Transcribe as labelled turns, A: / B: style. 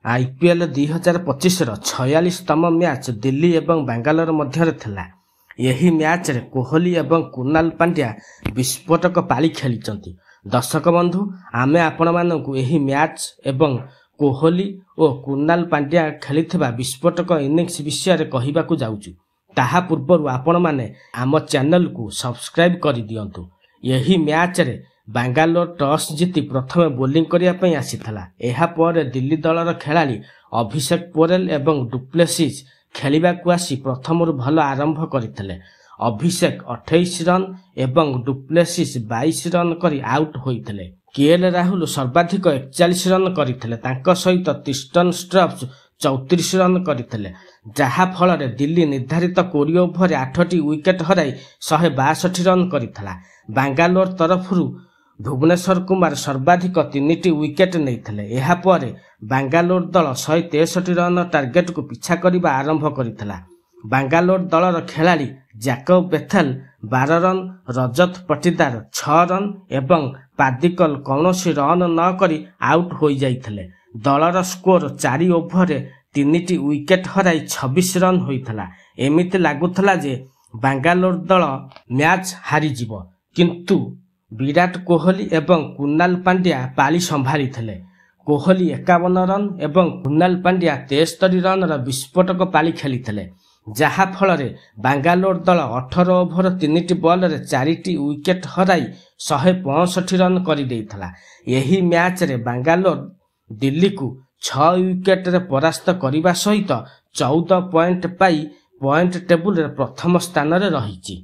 A: IPL 2025ର 46ତମ match Delhi ଏବଂ ବାଙ୍ଗାଲୋର ମଧ୍ୟରେ ଥିଲା। ଏହି ମ୍ୟାଚ୍ରେ କୋହଲି ଏବଂ କୁନାଲ ପାଣ୍ଡ୍ୟା ବିସ୍ଫୋରକ ପାଳି ଖେଳିଛନ୍ତି। ଦର୍ଶକ ବନ୍ଧୁ, ଆମେ ଆପଣମାନଙ୍କୁ ଏହି ମ୍ୟାଚ୍ ଏବଂ କୋହଲି ଓ କୁନାଲ ପାଣ୍ଡ୍ୟା ଖେଳିଥିବା ବିସ୍ଫୋରକ ଇନିଂସ ବିଷୟରେ କହିବାକୁ ଯାଉଛୁ। ତାହା ପୂର୍ବରୁ ଆପଣମାନେ ଆମ ଚ୍ୟାନେଲକୁ ସବସ୍କ୍ରାଇବ୍ କରିଦିଅନ୍ତୁ। ଏହି ମ୍ୟାଚ୍ରେ ବାଙ୍ଗାଲୋର ଟସ୍ ଜିତି ପ୍ରଥମେ ବୋଲିଂ କରିବା ପାଇଁ ଆସିଥିଲା। ଏହାପରେ ଦିଲ୍ଲୀ ଦଳର ଖେଳାଳି ଅଭିଷେକ ପୋରେଲ ଏବଂ ଡୁପ୍ଲେସିସ୍ ଖେଳିବାକୁ ଆସି ପ୍ରଥମରୁ ଭଲ ଆରମ୍ଭ କରିଥିଲେ। ଅଭିଷେକ 28 ରନ୍ ଏବଂ ଡୁପ୍ଲେସିସ୍ 22 ରନ୍ କରି ଆଉଟ୍ ହୋଇଥିଲେ। କେଏଲ୍ ରାହୁଲ ସର୍ବାଧିକ 41 ରନ୍ କରିଥିଲେ। ତାଙ୍କ ସହିତ ତ୍ରିଷ୍ଟନ ଷ୍ଟବ୍ସ 34 ରନ୍ କରିଥିଲେ, ଯାହା ଫଳରେ ଦିଲ୍ଲୀ ନିର୍ଦ୍ଧାରିତ 20 ଓଭରରେ 8ଟି ୱିକେଟ୍ ହରାଇ 162 ରନ୍ କରିଥିଲା। ବାଙ୍ଗାଲୋର ତରଫରୁ ଭୁବନେଶ୍ୱର କୁମାର ସର୍ବାଧିକ 3ଟି ୱିକେଟ୍ ନେଇଥିଲେ। ଏହାପରେ ବାଙ୍ଗାଲୋର ଦଳ 163 ରନ୍ ଟାର୍ଗେଟକୁ ପିଛା କରିବା ଆରମ୍ଭ କରିଥିଲା। ବାଙ୍ଗାଲୋର ଦଳର ଖେଳାଳି Jacob Bethell 12 run, Rajat Patidar 6 run ଏବଂ ପାଦିକଲ କୌଣସି ରନ୍ ନ କରି ଆଉଟ୍ ହୋଇଯାଇଥିଲେ। ଦଳର ସ୍କୋର 4 ଓଭରରେ 3ଟି ୱିକେଟ୍ ହରାଇ 26 ରନ୍ ହୋଇଥିଲା। ଏମିତି ଲାଗୁଥିଲା ଯେ ବାଙ୍ଗାଲୋର ଦଳ ମ୍ୟାଚ୍ ହାରିଯିବ, କିନ୍ତୁ ବିରାଟ କୋହଲି ଏବଂ କୁନାଲ ପାଣ୍ଡ୍ୟା ପାଳି ସମ୍ଭାଳିଥିଲେ। କୋହଲି 51 ରନ୍ ଏବଂ କୁନାଲ ପାଣ୍ଡ୍ୟା 73 ରନ୍ର ବିସ୍ଫୋରକ ପାଳି ଖେଳିଥିଲେ, ଯାହା ଫଳରେ ବାଙ୍ଗାଲୋର ଦଳ 18 ଓଭର 3ଟି ବଲରେ 4ଟି ୱିକେଟ୍ ହରାଇ 165 ରନ୍ କରିଦେଇଥିଲା। ଏହି ମ୍ୟାଚ୍ରେ ବାଙ୍ଗାଲୋର ଦିଲ୍ଲୀକୁ 6 ୱିକେଟରେ ପରାସ୍ତ କରିବା ସହିତ 14 ପଏଣ୍ଟ ପାଇ ପଏଣ୍ଟ ଟେବୁଲରେ ପ୍ରଥମ ସ୍ଥାନରେ ରହିଛି।